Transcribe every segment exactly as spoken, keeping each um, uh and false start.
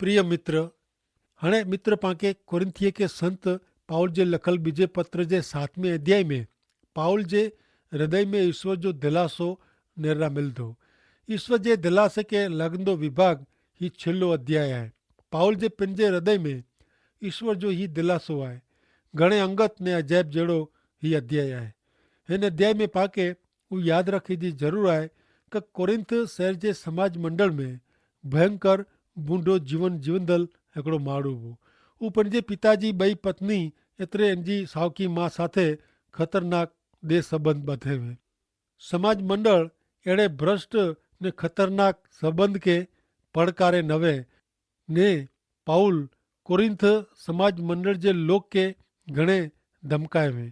પ્રિય મિત્ર, હણે મિત્ર પાંકે કોરિંથીય કે સંત પાઉલ જે લખલ બીજે પત્ર જે સાતમે અધ્યાય મેં પાઉલ જે હૃદય મેં ઈસ્વર જો દિલાસો નેરડા મિલતો. ઈસ્વર જે દિલાસે કે લગ્ન દો વિભાગ હી છેલ્લો અધ્યાય આય. પાઉલ જે પન જે હૃદય મેં ઈસ્વર જો હી દિલાસો આય. ઘણે અંગત ને અજાયબ જેડો હી અધ્યાય આય. હેન અધ્યાય મેં પાંકે ઉં યાદ રખે જી જરૂર આય કે કોરિંથ સહર જે સમાજ મંડળ મેં ભયંકર ભૂંડો જીવન જીવંદલ હેકડો માડૂ હો. ઉપને જે પિતાજી બઈ પત્ની એતરે એનજી સાવકી મા સાથે ખતરનાક દેહ સંબંધ બધે વે. સમાજ મંડળ એડે ભ્રષ્ટ ને ખતરનાક સંબંધ કે પડકારે નવે. ને પાઉલ કોરિંથ સમાજ મંડળ જે લોક કે ઘણે ધમકાય વે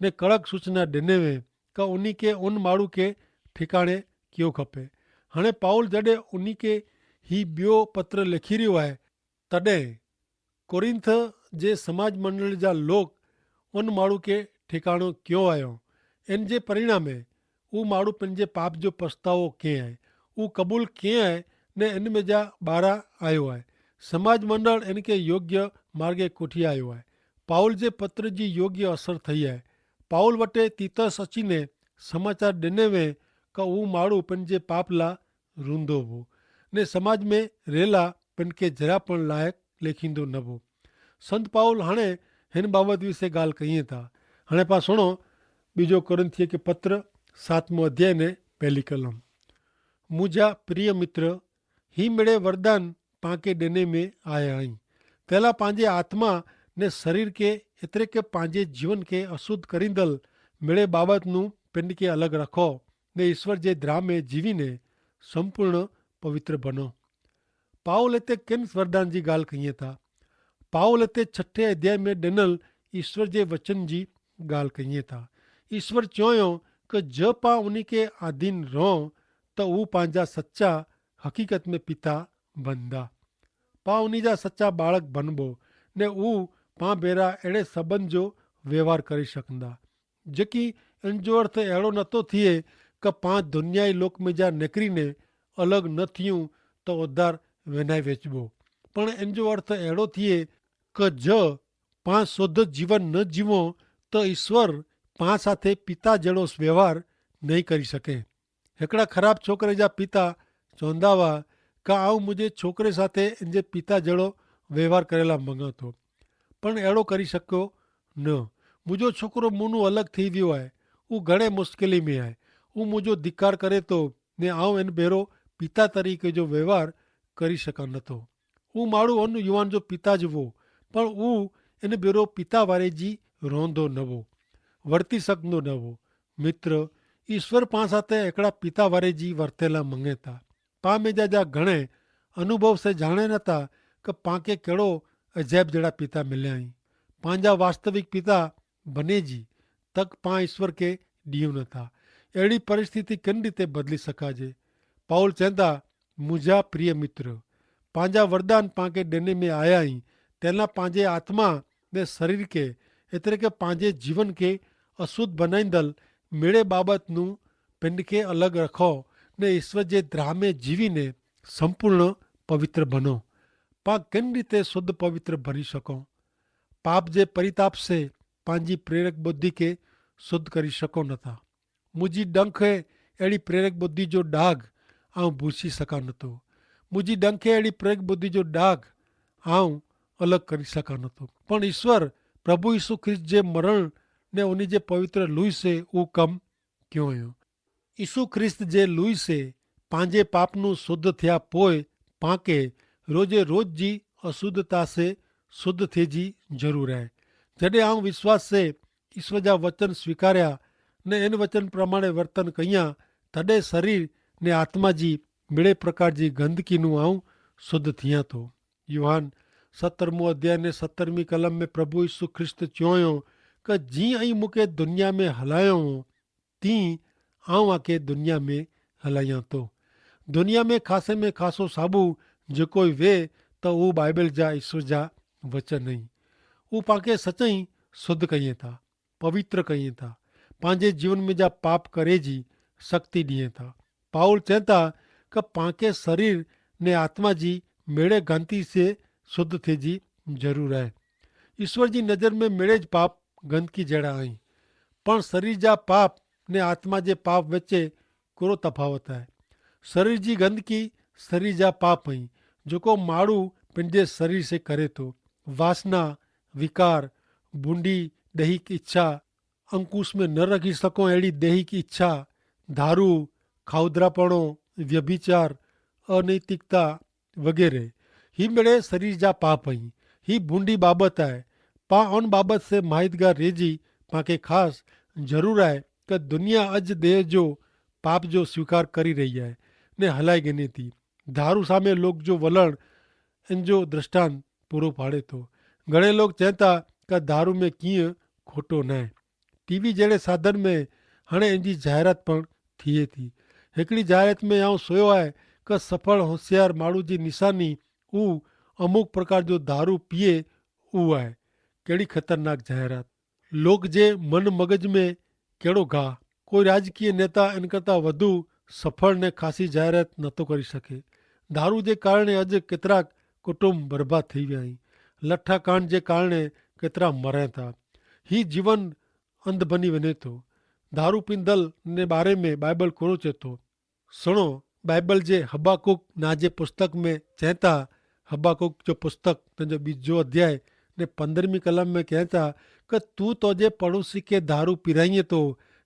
ને કડક સૂચના ડેને વે કે ઉની કે ઉન માડૂ કે ઠિકાણે કિયો ખપે. હણે પાઉલ જડે ઉની કે હી બ્યો પત્ર લેખી રહ્યો આય, તદે કોરિંથ જે સમાજ મંડળ જા લોક ઉન માડૂ કે ઠિકાણો કિયો આયો. એન જે પરિણામે ઉ માડૂ પન જે પાપ જો પસ્તાવો કે આય, ઉ કબૂલ કે આય, ને એન મેં જા બારા આયો આય. સમાજ મંડળ એન કે યોગ્ય માર્ગે કોઠી આયો આય. પાઉલ જે પત્ર જી યોગ્ય અસર થઈ આય. પાઉલ વટે તિતસ અચીને સમાચાર ડેને વે કે ઉ માડૂ પન જે પાપલા રૂંધો વો ને સમાજ મેં રહેલા પન કે જરા પણ લાયક લેખીંદો નવો. સંત પાઉલ હણે હેન બાબત વિશે ગાલ કહિયે થા. હણે પા સુણો બીજો કોરિંથીય કે પત્ર સાતમો અધ્યાય ને પહેલી કલમ. મુજા પ્રિય મિત્ર, હી મેડે વરદાન પાંકે ડેને મેં આયા હૈં. તેલા પાંજે આત્મા ને શરીર કે એતરે કે પાંજે જીવન કે અશુદ્ધ કરીંદલ મેડે બાબતનું પેંડ કે અલગ રખો ને ઈસ્વર જે દ્રાહ મેં જીવીને સંપૂર્ણ પવિત્ર બનો. પાઉલ એતે કેન વરદાન જી ગાલ કહિયે થા? પાઉલ એતે છઠે અધ્યાય મેં ડેનલ ઈસ્વર જે વચન જી ગાલ કહિયે થા. ઈસ્વર ચોયો કે જો પા ઉની કે આધીન રોહ તો ઉપાંજા સચ્ચા હકીકત મેં પિતા બનદા. પા ઉની જા સચ્ચા બાળક બનબો ને ઉપાં ભેરા એડે સંબંધ જો વ્યવહાર કરી શકંદા. જેકી એન જો અર્થ એડો નતો થિયે કે પાં દુનિયાઈ લોક મેં જા નેકરી ને અલગ ન થિયું તો ઉદ્ધાર વેનાઈ વેચબો. પણ એન જો અર્થ એડો થિયે કે જો પાં શોધ જીવન ન જીવો તો ઈસ્વર પાં સાથે પિતા જેડો વ્યવહાર નહીં કરી શકે. હેકડા ખરાબ છોકરે જા પિતા ચોંધાવા કા આઉં મુઝે છોકરે સાથે એન જે પિતા જેડો વ્યવહાર કરેલા મંગાતો, પણ એડો કરી શક્યો ન. મુઝો છોકરો મુનું અલગ થઈ વ્યો આય. ઉં ઘણે મુશ્કેલી મેં આય. ઉં મુઝો ધિક્કાર કરે તો ને આઉં એન ભેરો પિતા તરીકે જો વ્યવહાર કરી શકા નતો. ઉં માડૂ અન યુવાન જો પિતા જ વો, પણ ઉં એન ભેરો પિતા વારે જી રોંધો નવો, વર્તી સકંદો નવો. મિત્ર, ઈસ્વર પાં સાથે એકડા પિતા વારે જી વર્તેલા મંગેતા. પાં મેં જા જા ઘણે અનુભવ સે જાણે નતા કે પાંકે કેડો અજાયબ જેડા પિતા મિલ્યા હી. પાંજા વાસ્તવિક પિતા બને જી તક પાં ઈસ્વર કે દિયુ નતા. એડી પરિસ્થિતિ કેન રીતે બદલી સકાજે? પાઉલ ચેંતા, મુઝા પ્રિય મિત્ર, પાંજા વરદાન પાંકે ડેને મેં આયા હી તેના પાંજે આત્મા ને શરીર કે એતરે કે પાંજે જીવન કે અશુદ્ધ બનાઈંદલ મેડે બાબતનું પેંડ કે અલગ રખો ને ઈસ્વર જે દ્રાહ મેં જીવી ને સંપૂર્ણ પવિત્ર બનો. પાં કેન રીતે શુદ્ધ પવિત્ર બની શકો? પાપ જે પરિતાપ સે પાંજી પ્રેરક બુદ્ધિ કે શુદ્ધ કરી શકો નતા. મુઝી ડંખે એડી પ્રેરક બુદ્ધિ જો ડાગ આઉં ભૂસી સકા નતો. મુઝી ડંખે એડી પ્રેરક બુદ્ધિ જો ડાગ આઉં અલગ કરી સકા નતો. પણ ઈસ્વર પ્રભુ ઈસુ ખ્રિસ્ત જે મરણ ને ઉની જે પવિત્ર લુઈ સે ઉં કમ ક્યો હૈં. ઈસુ ખ્રિસ્ત જે લુઈ સે પાંજે પાપનું શુદ્ધ થયા પોય પાંકે રોજે રોજ જી અશુદ્ધતા સે શુદ્ધ થે જી જરૂર હૈ. જડે આઉં વિશ્વાસ સે ઈસ્વર જા વચન સ્વીકાર્યા ને એન વચન પ્રમાણે વર્તન કહિયા, તદે શરીર ને આત્મા જી મેડે પ્રકાર જી ગંદકીનું આઉં શુદ્ધ થિયા તો. યોહાન સત્તરમું અધ્યાય ને સત્તરમી કલમ મેં પ્રભુ ઈસુ ખ્રિસ્ત ચોંયો કે જી અહીં મુકે દુનિયા મેં હલાયો હો તી આઉં આકે દુનિયા મેં હલાયા તો. દુનિયા મેં ખાસે મેં ખાસો સાબુ જે કોઈ વે તો ઉં બાઈબલ જા ઈસુ જા વચન નહીં. ઉં પાંકે સચાઈ શુદ્ધ કહિયે થા, પવિત્ર કહિયે થા, પાંજે જીવન મેં જા પાપ કરે જી શક્તિ દિયે થા. પાઉલ ચેંતા કે પાંકે શરીર ને આત્મા જી મેળે ગાંતી સે શુદ્ધ થે જી જરૂર હૈ. ઈસ્વર જી નજર મેં મેળે જ પાપ ગંદકી જેડા અહીં. પણ શરીર જા પાપ ને આત્મા જે પાપ વચ્ચે કોરો તફાવત હૈ? શરીર જી ગંદકી શરીર જા પાપ અહીં, જોકો માડૂ પન જે શરીર સે કરે તો. વાસના, વિકાર, ભૂંડી દૈહિક ઇચ્છા, અંકુશ મેં ન રખી શકો એડી દૈહિક ઇચ્છા, ધારૂ, ખાઉદરાપણો, વ્યભિચાર, અનૈતિકતા વગેરે. હી મેડે શરીર જા પાપ અહીં. હી ભૂંડી બાબત આય. પા અન બાબત સે માહિતગાર રેજી પાંકે ખાસ જરૂર આય, કે દુનિયા અજ દેહ જો પાપ જો સ્વીકાર કરી રહી આય ને હલાઈ ગની તી. ધારૂ સામે લોક જો વલણ એન જો દ્રષ્ટાંત પૂરો પાડે તો. ઘણે લોક ચેંતા કે ધારૂ મેં કિંય ખોટો નાય. ટીવી જેડે સાધન મેં હણે એન જી જાહેરાત પણ થિયે થી. હેકડી જાહેરાત મેં આઉં સોયો આય કે સફળ હોશિયાર માણૂ જી નિશાની ઉ અમુક પ્રકાર જો ધારૂ પિયે ઉ આય. કેડી ખતરનાક જાહેરાત. લોક જે મન મગજ મેં કેડો ગાહ. કોઈ રાજકીય નેતા એન કરતા વધુ સફળ ને ખાસી જાહેરાત નતો કરી શકે. ધારૂ જે કારણે અજ કેતરા કુટુંબ બરબાદ થઈ વ્યા હી. લઠ્ઠા કાંડ જે કારણે કેતરા મરે થા. હી જીવન અંધ બની વને થો. ધારૂ પીંધલ ને બારે મેં બાઈબલ કોરો ચેતો. સુણો, બાઈબલ જે હબાકૂક ના જે પુસ્તક મેં ચેંતા, હબાકૂક જો પુસ્તક તેનો બીજો અધ્યાય ને પંદ્રહમી કલમ મેં કહેંતા, કે તું તો જે પડોશી કે ધારૂ પિરાઈએ તો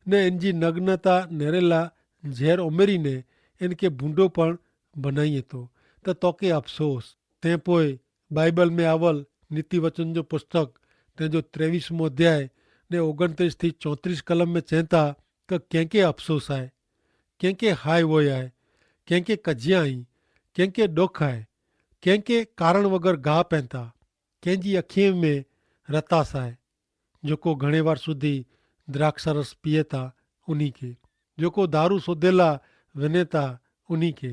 ને એનજી નગ્નતા નેરેલા ઝેર ઉમેરી ને એનકે ભૂંડો પણ બનાઈએ તો, તો તોકે અફસોસ. તે પોય બાઈબલ મેં આવલ નીતિવચન જો પુસ્તક તેનો ત્રેવીસમો અધ્યાય ને ઓગણત્રીસ થી ચોત્રીસ કલમ મેં ચેંતા, કે કેંકે અફસોસ આય, કેંકે હાય વોય આય, કેંકે કજ્યા હી, કેંકે ડોખ આય, કેંકે કારણ વગર ગાહ પૈતા, કેંજી અખીએ મેં રતાસ આય. જોકો ઘણે વાર સુધી દ્રાક્ષારસ પિયે તા ઉની કે, જોકો દારૂ સોધેલા વને તા ઉની કે.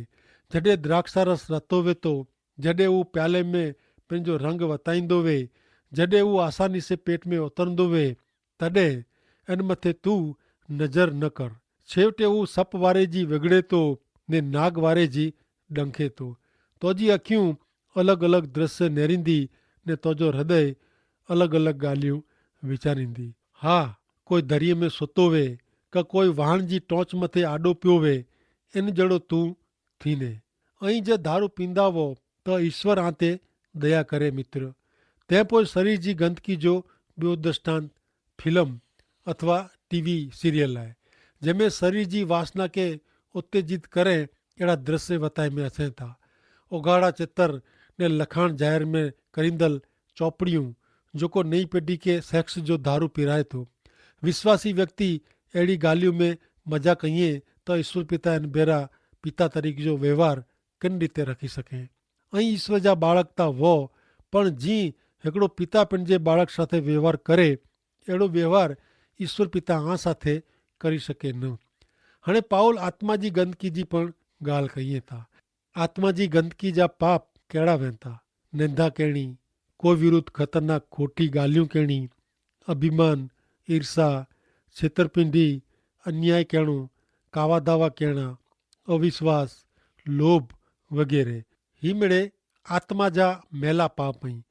જડે દ્રાક્ષારસ રતો વેતો, જડે ઉ પ્યાલે મેં પેનજો રંગ વતાઈંદો વે, જડે ઉ આસાની સે પેટ મેં ઓતરંદો વે, તદે એન મતે તું નજર ન કર. છેવટે ઉં સપ વારે જી વેગડે તો ને નાગ વારે જી ડંખે તો. તોજી અખ્યું અલગ અલગ દ્રશ્ય નેરીંદી ને તોજો હૃદય અલગ અલગ ગાલિયું વિચારીંદી. હા, કોઈ દરિયે મેં સોતો વે, કા કોઈ વહાણ જી ટોંચ મતે આડો પ્યો વે, એન જેડો તું થીને. અહીં જે ધારૂ પીંદા વો, તો ઈસ્વર આંતે દયા કરે મિત્ર. તે પોય શરીર જી ગંદકી જો બ્યો દ્રષ્ટાંત ફિલ્મ અથવા ટીવી સિરિયલ આય, જેમે શરીર જી વાસના કે ઉત્તેજિત કરે એડા દ્રશ્ય વતાઈ મેં અસે થા. ઉગાડા ચિત્ર ને લખાણ જાહેર મેં કરીંદલ ચોપડિયું, જોકો નઈ પેઢી કે સેક્સ જો ધારૂ પીરાય થો. વિશ્વાસી વ્યક્તિ એડી ગાલિયું મેં મજા કહિયે, તો ઈસ્વર પિતા એન ભેરા પિતા તરીકે જો વ્યવહાર કેન રીતે રખી સકે? અહીં ઈસ્વર જા બાળક તા વો, પણ જી હેકડો પિતા પેનજે બાળક સાથે વ્યવહાર કરે, એડો વ્યવહાર ઈસ્વર પિતા આ સાથે કરી સકે ન. હણે પાઉલ આત્મા જી ગંદકી જી પણ ગાલ કહિયે તા. આત્મા જી ગંદકી જા પાપ કેડા વેતા? નેંધા કેણી, કોઈ વિરુદ્ધ ખતરનાક ખોટી ગાલિયું કેણી, અભિમાન, ઈર્ષ્યા, છેતરપિંડી, અન્યાય કેણો, કાવાધાવા કેણા, અવિશ્વાસ, લોભ વગેરે. હી મેડે આત્મા જા મેલા પાપ અહીં.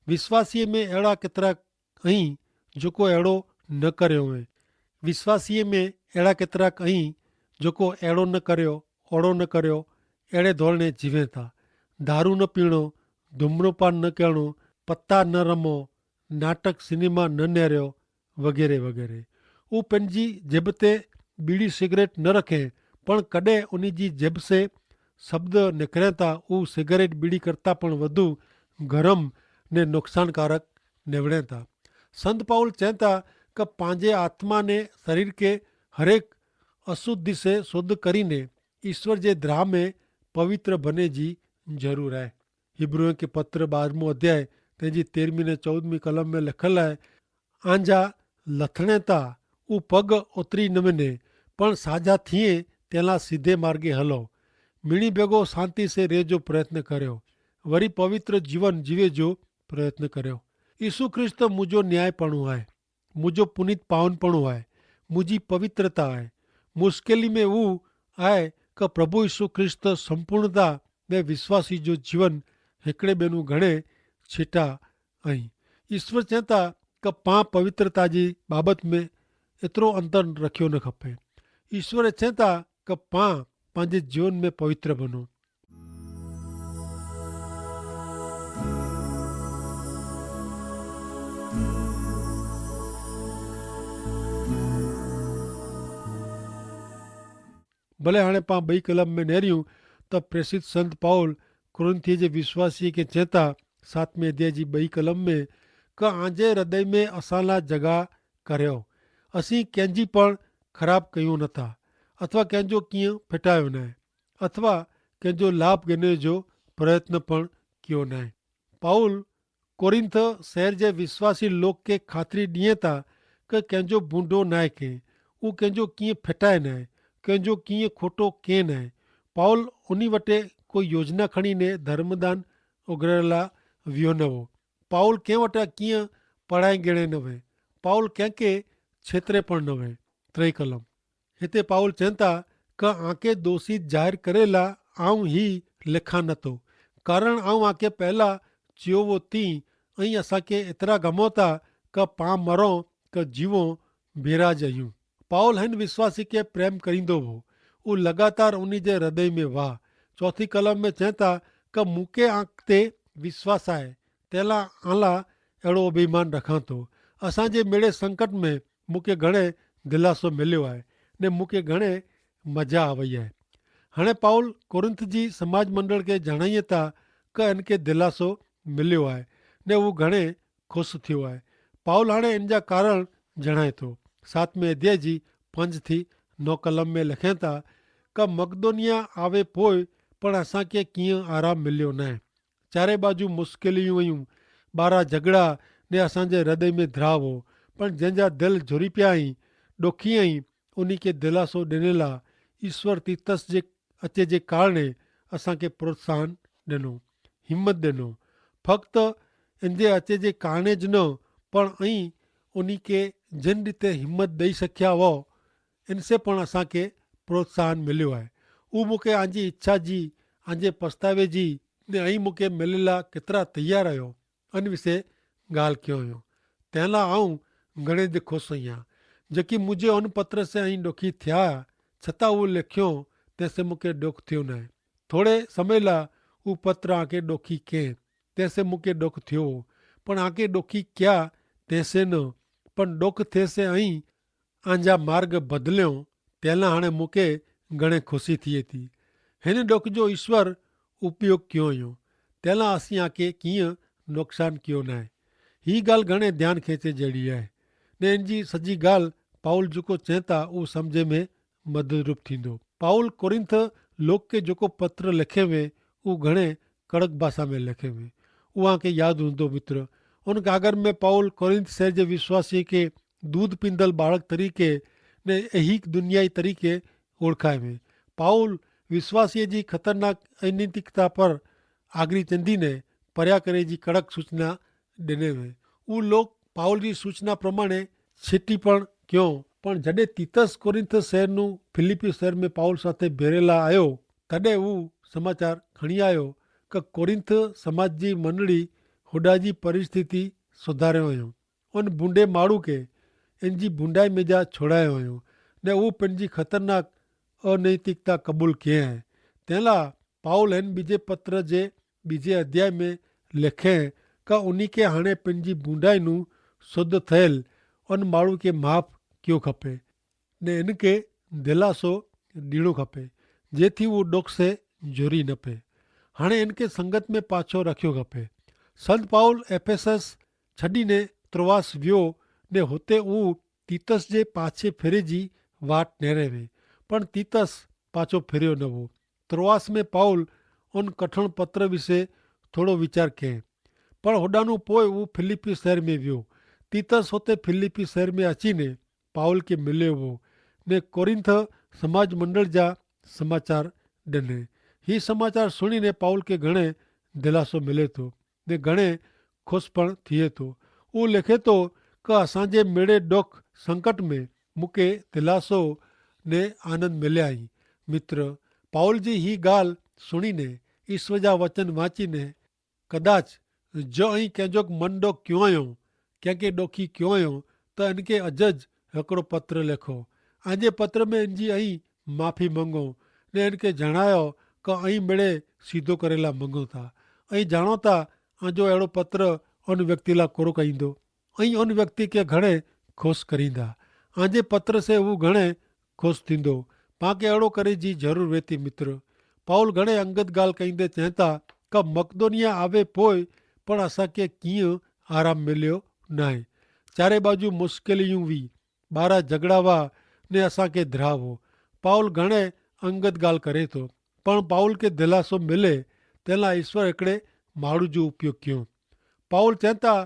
વિશ્વાસીય મેં એડા કેતરા અહીં જોકો એડો ન કર્યો હૈ? વિશ્વાસીય મેં એડા કેતરા અહીં જોકો એડો ન કર્યો, ઓડો ન કર્યો, એડે ધોરણે જીવે થા. ધારૂ ન પીણો, ધૂમ્રપાન ન કહેણો, પત્તા ન રમો, નાટક સિનેમા ન નેર્યો વગેરે વગેરે. ઉપને જી જેબ તે બીડી સિગરેટ ન રખે, પણ કડે ઉની જી જેબ સે શબ્દ નેકરેતા ઉ સિગરેટ બીડી કરતા પણ વધુ ગરમ ને નુકસાનકારક નેવડેતા. સંત પાઉલ ચેતા કે પાંજે આત્મા ને શરીર કે હરેક અશુદ્ધિ સે શુદ્ધ કરીને ઈસ્વર જે દ્રાહ મેં પવિત્ર ભને જી જરૂર હૈ. હિબ્રૂ કે પત્ર બારમું અધ્યાય તેની તેરમી ને ચૌદમી કલમ મેં લખેલ હૈ, આંજા લથણે તા ઉપગ ઓતરી નમે ને પણ સાજા થિયે તેલા સીધે માર્ગે હલો. મિણી ભેગો શાંતિ સે રેજો પ્રયત્ન કર્યો, વરી પવિત્ર જીવન જીવે જો પ્રયત્ન કર્યો. ઈસુ ખ્રિસ્ત મુજો ન્યાય પણું આય, મુજો પુનિત પાવન પણું આય, મુજી પવિત્રતા આય. મુશ્કેલી મેં ઉં આય કે પ્રભુ ઈસુ ખ્રિસ્ત સંપૂર્ણતા મેં વિશ્વાસી જો જીવન હેકડ઼ે બેનું ઘણે છીટા અહીં. ઈસ્વર ચેતા કે પાં પવિત્રતા જી બાબત મેં એતરો અંતર રખ્યો ન ખપે. ઈસ્વર ચેતા કે પાં પાંજે જીવન મેં પવિત્ર બનો. ભલે હાણે પાં બઈ કલમ મેં નેર્યું, તો પ્રેસિત સંત પાઉલ કોરિંથી જે વિશ્વાસી કે ચેતા સાતમે અધ્યાય જી બઈ કલમ મેં, કે આજે હૃદય મેં અસાલા જગા કર્યો. અસી કેંજી પણ ખરાબ કહ્યું નથા, અથવા કેંજો કિયા ફેટાયો નાય, અથવા કેંજો લાભ ગને જો પ્રયત્ન પણ કિયો નાય. પાઉલ કોરિંથ શહેર જે વિશ્વાસી લોક કે ખાતરી દિયે તા, કે કેંજો ભૂંડો નાય કે, ઉં કેંજો કિયા ફેટાય નાય, કેંજો કિયા ખોટો કે નાય. પાઉલ ઉની વટે કોઈ યોજના ખણી ને ધર્મદાન ઉગ્રેલા વ્યો નવો. પાઉલ કેં વટા કિયા પડાઈ ગેણે નવે. પાઉલ કેંકે છેતરે પણ નવે. ત્રય કલમ. હેતા પાઉલ ચેંતા, કે આંકે દોષી જાહેર કરેલા આઉં હી લેખા નતો. કારણ આઉં આંકે પહેલા ચિયોવો તી, અહીં અસાંકે એતરા ગમોતા કે પાં મરો કે જીવો ભેરા જ અહ્યું. પાઉલ હૈન વિશ્વાસી કે પ્રેમ કરીંદો હો. ઉ લગાતાર ઉની જે હૃદય મેં વાહ. ચોથી કલમ મેં ચેંતા, કે મુકે આંક તે વિશ્વાસ આય, તેલા આલા એડો અભિમાન રખાંતો. અસાંજે મેડે સંકટ મેં મુકે ઘણે દિલાસો મિલ્યો આય, ને મુકે ઘણે મજા આવય આય. હણે પાઉલ કોરિંથ જી સમાજ મંડળ કે જણાયે તા, કે એનકે દિલાસો મિલ્યો આય, ને ઉં ઘણે ખુશ થ્યો આય. પાઉલ હણે એનજા કારણ જણાયે તો. સાતમે અધ્યાય જી પંજ થી નવ કલમ મેં લખેંતા, કે મકદોનિયા આવે પોય પણ અસાંકે કિયા આરામ મિલ્યો નાય. ચારે બાજુ મુશ્કેલી વયું, બારા જગડા ને અસાંજે હૃદય મેં ધ્રાવો. પણ જેન જા દિલ જોરી પ્યાઈ ડોખી આઈ, ઉની કે દિલાસો દેનેલા ઈસ્વર તિતસ જે અચે જે કારણે અસાંકે પ્રોત્સાહન દેનો, હિંમત દેનો. ફક્ત એન જે અચે જે કારણે જ ન, પણ અહીં ઉની કે જેન રીતે હિંમત દઈ શક્યા હો, એન સે પણ અસાંકે પ્રોત્સાહન મિલ્યો આય. ઉં મુકે આંજી ઇચ્છા જી, આંજે પસ્તાવે જી, ને અહીં મુકે મિલેલા કેતરા તૈયાર આયો, અન વિશે ગાલ ક્યો આયો. તેના આઉં ઘણે જ ખુશ આયા. જેકી મુઝે અન પત્ર સે અહીં ડોખી થ્યા, છતાં ઉં લેખ્યો, તેસે મુકે ડોખ થ્યો નાય. થોડે સમય લા ઉપત્ર આંકે ડોખી કેહ, તેસે મુકે ડોખ થ્યો. પણ આંકે ડોખી ક્યા, તેસે ન, પણ ડોખ થેસે અહીં આંજા માર્ગ બદલ્યો, તેલા હણે મુકે ઘણે ખુશી થી થી. હેન ડોખ જો ઈસ્વર ઉપયોગ ક્યો યો, તેલા અસી આંકે કિયા નોકસાન ક્યો નાય. હી ગાલ ઘણે ધ્યાન ખેંચે જેડી આય. ને એન જી સજી ગાલ પાઉલ જકો ચેંતા ઉં સમઝે મેં મદદરૂપ થીંદો. પાઉલ કોરિંથ લોક કે જકો પત્ર લેખે વે, ઉં ઘણે કડક ભાષા મેં લેખે વે. ઉં આંકે યાદ હૂંદો મિત્ર, ઉન કાગર મેં પાઉલ કોરિંથ શહેર જે વિશ્વાસી કે દૂધ પીંદલ બાળક તરીકે ને એહિક દુનિયાઈ તરીકે ઓળખાય વે. પાઉલ વિશ્વાસી જી ખતરનાક અનૈતિકતા પર આગરી ચંદી ને પર્યા કરે જી કડક સૂચના દેને વે. ઉં લોક પાઉલ જી સૂચના પ્રમાણે છેટી પણ ક્યો. પણ જડે તિતસ કોરિંથ શહેરનું ફિલિપ્પી શહેર મેં પાઉલ સાથે ભેરેલા આયો, તદે ઉં સમાચાર ખણિયાયો કે કોરિંથ સમાજ જી મંડળી હોડાજી પરિસ્થિતિ સુધાર્યો અયો. અન ભૂંડે માડૂ કે એન જી ભૂંડાઈ મેં જા છોડાયો અયો, ને ઉં પેનજી ખતરનાક અનૈતિકતા કબૂલ કે હૈ. તેલા પાઉલ હેન બીજે પત્ર જે બીજે અધ્યાય મેં લેખે, કા ઉની કે હણે પનજી ભૂંડાઈનું શુદ્ધ થયેલ અન માળું કે માફ ક્યો ખપે, ને એન કે દિલાસો દીણો ખપે, જેથી ઉં ડોખ સે જોરી ન પે. હણે એન કે સંગત મેં પાછો રાખ્યો ખપે. સંત પાઉલ એફેસસ છડીને ત્રોઆસ વ્યો, ને હોતે ઉં તીતસ જે પાછે ફેરે જી વાટ નેરે વે. પણ તીતસ પાછો ફેર્યો નવો. ત્રોઆસ મેં પાઉલ ઉન કઠણ પત્ર વિશે થોડો વિચાર કહેં. પણ હોડાનું પોય ઉં ફિલિપ્પી શહેર મેં વ્યો. તીતસ હોતે ફિલિપ્પી શહેર મેં અચીને પાઉલ કે મિલ્યો વો, ને કોરિંથ સમાજ મંડળ જા સમાચાર ડને. હી સમાચાર સુણીને પાઉલ કે ઘણે દિલાસો મિલે તો, ને ઘણે ખુશ પણ થિયે તો. ઉં લેખે તો કે અસાંજે મેળે ડોખ સંકટ મેં મુકે દિલાસો ને આનંદ મિલ્યા હી. મિત્ર, પાઉલ જી હી ગાલ સુણીને, ઈસ્વ જા વચન વાંચીને કદાચ જો અહીં કેંજોક મન ડોખ ક્યો આયો, કેંકે ડોખી ક્યો આયો, તો એનકે અજ જ હેકડો પત્ર લેખો. આજે પત્ર મેં એનજી અહીં માફી મંગો, ને એનકે જણાયો કે અહીં મેળે સીધો કરેલા મંગો થા. અહીં જાણો થા, આજો એડો પત્ર અન વ્યક્તિલા કોરો કહીંદો. અહીં અન વ્યક્તિ કે ઘણે ખુશ કરીંદા. આજે પત્ર સે હુ ઘણે ખુશ થીંદો. પાંકે એડો કરે જી જરૂર વેતી મિત્ર. પાઉલ ઘણે અંગત ગાલ કહીંદે ચેંતા કે મકદોનિયા આવે પોય પણ અસાંકે કિંય આરામ મિલ્યો નાય. ચારે બાજુ મુશ્કેલી યું વી, બારા જગડાવા ને અસાંકે ધ્રાવો. પાઉલ ઘણે અંગત ગાલ કરે તો, પણ પાઉલ કે ધેલાસો મિલે તેલા ઈસ્વર એકડે માડૂ જો ઉપયોગ ક્યો. પાઉલ ચેંતા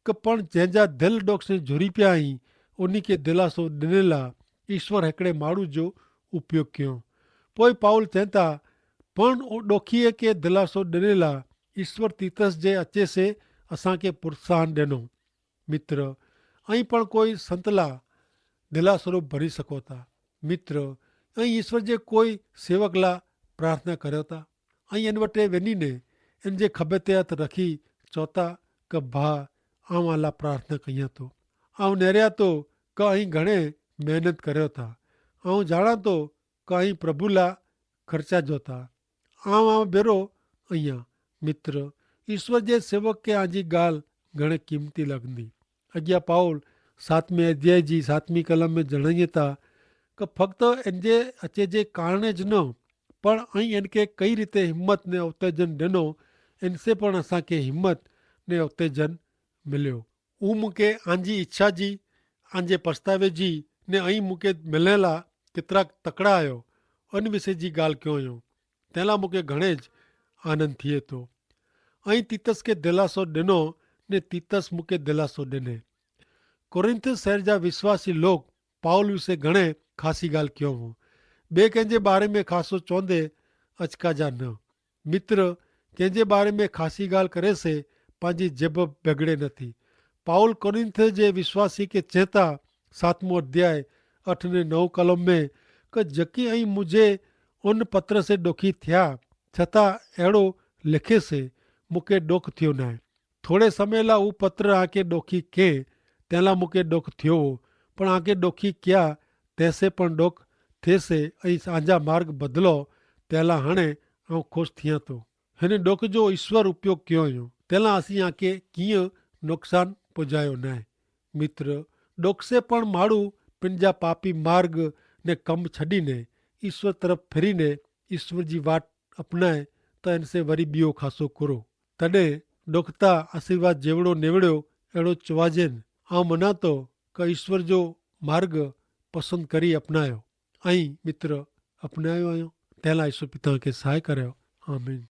કે પણ જેંજા ધેલ ડોક્ષે જોરી પ્યા હી ઉની કે ધેલાસો ડનેલા ઈસ્વર એકડે માડૂ જો ઉપયોગ ક્યો. પોય પાઉલ ચેંતા પણ ડોખીએ કે ધેલાસો ડનેલા ઈસ્વર તિતસ જે અચ્છે સે અસાંકે પ્રોત્સાહન ડેનો. મિત્ર, અહીં પણ કોઈ સંતલા દિલાસરો ભરી શકો થા. મિત્ર, અહીં ઈસ્વર જે કોઈ સેવકલા પ્રાર્થના કર્યો થા. અહીં એન વટે વેની ને એન જે ખભે તે હત રખી ચોતા કે ભા, આવ આલા પ્રાર્થના કહિયા તો. આવ નેર્યા તો કે અહીં ઘણે મહેનત કર્યો થા. આવ જાણા તો કે અહીં પ્રભુલા ખર્ચા જોતા. આવ આવ ભેરો. અહિયા મિત્ર, ઈસ્વર જે સેવક કે આજી ગાલ ઘણે કિંમતી લગની. અગિયા પાઉલ સાતમે અધ્યાય જી સાતમી કલમ મેં જણાયે તા કે ફક્ત એન જે અચ્છે જે કારણે જ ન, પણ અહીં એન કે કઈ રીતે હિંમત ને ઉત્તેજન ડેનો, એન સે પણ અસાંકે હિંમત ને ઉત્તેજન મિલ્યો. ઉમુકે આંજી ઇચ્છા જી, આંજે પસ્તાવે જી ને અહીં મુકે મિલેલા કેતરા તકડા આયો, અન વિશે જી ગાલ ક્યો આયો, તેલા મુકે ઘણે જ આનંદ થિયે તો. અહીં તિતસ કે દિલાસો દેનો ને તિતસ મુકે દિલાસો દેને. કોરિંથ શહેર જા વિશ્વાસી લોક પાઉલ વિશે ઘણે ખાસી ગાલ ક્યો હો. બે કેંજે બારે મેં ખાસો ચોંદે અચકા જા ન. મિત્ર, કેંજે બારે મેં ખાસી ગાલ કરે સે પાંજી જેબ ભેગડે નથી. પાઉલ કોરિંથ જે વિશ્વાસી કે ચેતા સાતમો અધ્યાય અઠ ને નવ કલમ મેં કે જકી અહીં મુઝે ઉન પત્ર સે ડોખી થ્યા છતાં એડો લેખે સે મુકે ડોખ થ્યો નાય. થોડે સમય લા ઉપત્ર આકે ડોખી કે તેલા મુકે ડોખ થ્યો હો. પણ આકે ડોખી ક્યા તેસે પણ ડોખ થેસે. અહીં સાંજા માર્ગ બદલો તેલા હણે આઉં ખુશ થિયા તો. હેને ડોખ જો ઈસ્વર ઉપયોગ ક્યો યો તેલા અસી આકે કિયા નોકસાન પજાયો નાય. મિત્ર, ડોખ સે પણ માડૂ પિનજા પાપી માર્ગ ને કમ છડી ને ઈસ્વર તરફ ફેરી ને ઈસ્વર જી વાટ અપનાય તો એન સે વરી બિયો ખાસો કરો. તદે ડોખતા આશીર્વાદ જેવડો નેવડ્યો એડો ચોવાજેન. આઉં મનાતો કે ઈસ્વર જો માર્ગ પસંદ કરી અપનાયો. અહીં મિત્ર, અપનાયો આયો તેલા ઈસ્વર પિતા કે સહાય કર્યો. આમીન.